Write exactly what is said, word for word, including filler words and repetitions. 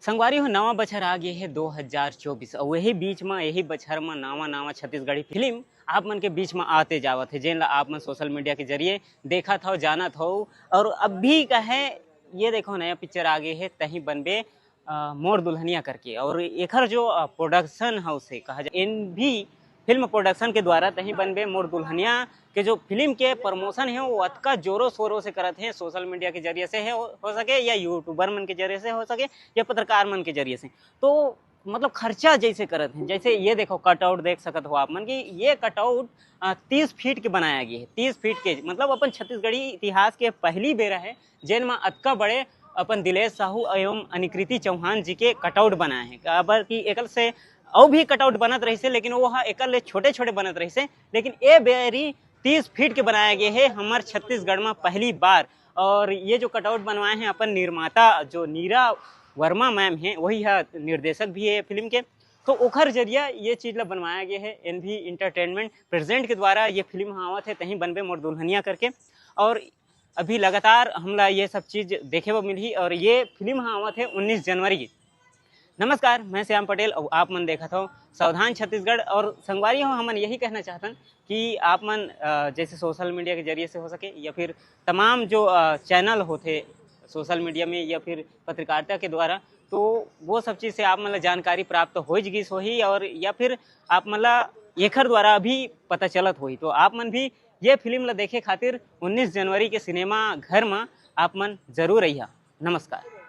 संगवारी हो, नवा बछर आ गे हे दो हज़ार चौबीस, अउ यही बीच म, यही बछर म नावा नावा छत्तीसगढ़ी फिल्म आप मन के बीच म आते जावत हे, जेन ला आप मन सोशल मीडिया के जरिए देखत हव, जानत हव। और अभी कहे, ये देखो, नया पिक्चर आ गे हे, तहीं बनबे अ, मोर दुल्हनिया करके। और एखर जो प्रोडक्शन हाउस है, कहा जाए, एनवी फिल्म प्रोडक्शन के द्वारा तहीं बनबे मोर दुल्हनिया के जो फिल्म के प्रमोशन है, वो अतका जोरों शोरों से करत हैं, सोशल मीडिया के जरिए से है, हो, हो सके, या यूट्यूबर मन के जरिए से हो सके, या पत्रकार मन के जरिए से। तो मतलब खर्चा जैसे करत हैं, जैसे ये देखो, कटआउट देख सकत हो आप मन कि ये कटआउट तीस फीट के बनाया गया है। तीस फीट के, मतलब अपन छत्तीसगढ़ी इतिहास के पहली बेरा है, जेन म अतका बड़े अपन दिलेश साहू एवं अनिकृति चौहान जी के कटआउट बनाए हैं। काबर कि एकर से अउ भी कटआउट बनत रहिसे, लेकिन वो ह एकर ले छोटे छोटे बनत रहिसे, लेकिन ए बेरी तीस फीट के बनाया गया है, हमर छत्तीसगढ़ में पहली बार। और ये जो कटआउट बनवाए हैं अपन निर्माता जो नीरा वर्मा मैम हैं, वही है निर्देशक भी है फिल्म के। तो ओखर जरिया ये चीज ला बनवाया गया है। एनवी एंटरटेनमेंट प्रेजेंट के द्वारा ये फिल्म ह आवत है, तहीं बनबे मोर दुल्हनिया करके। और अभी लगातार हमला ये सब चीज देखे बर मिलही। और ये फिल्म ह आवत है उन्नीस जनवरी के। नमस्कार, मैं श्याम पटेल और आप मन देखत हो सावधान छत्तीसगढ़। और संगवारी हो, हमन यही कहना चाहतन कि आप मन अ, जैसे सोशल मीडिया के जरिए से हो सके, या फिर तमाम जो चैनल होते सोशल मीडिया में या फिर पत्रकारिता के द्वारा, तो वो सब चीज से आप मन ला जानकारी प्राप्त हो गिस होही, और या फिर आप मन ला एखर द्वारा भी पता चलत होही। तो आप मन भी ये फिल्म ला देखे खातिर उन्नीस जनवरी के सिनेमा घर में आप मन जरूर अइहा। नमस्कार।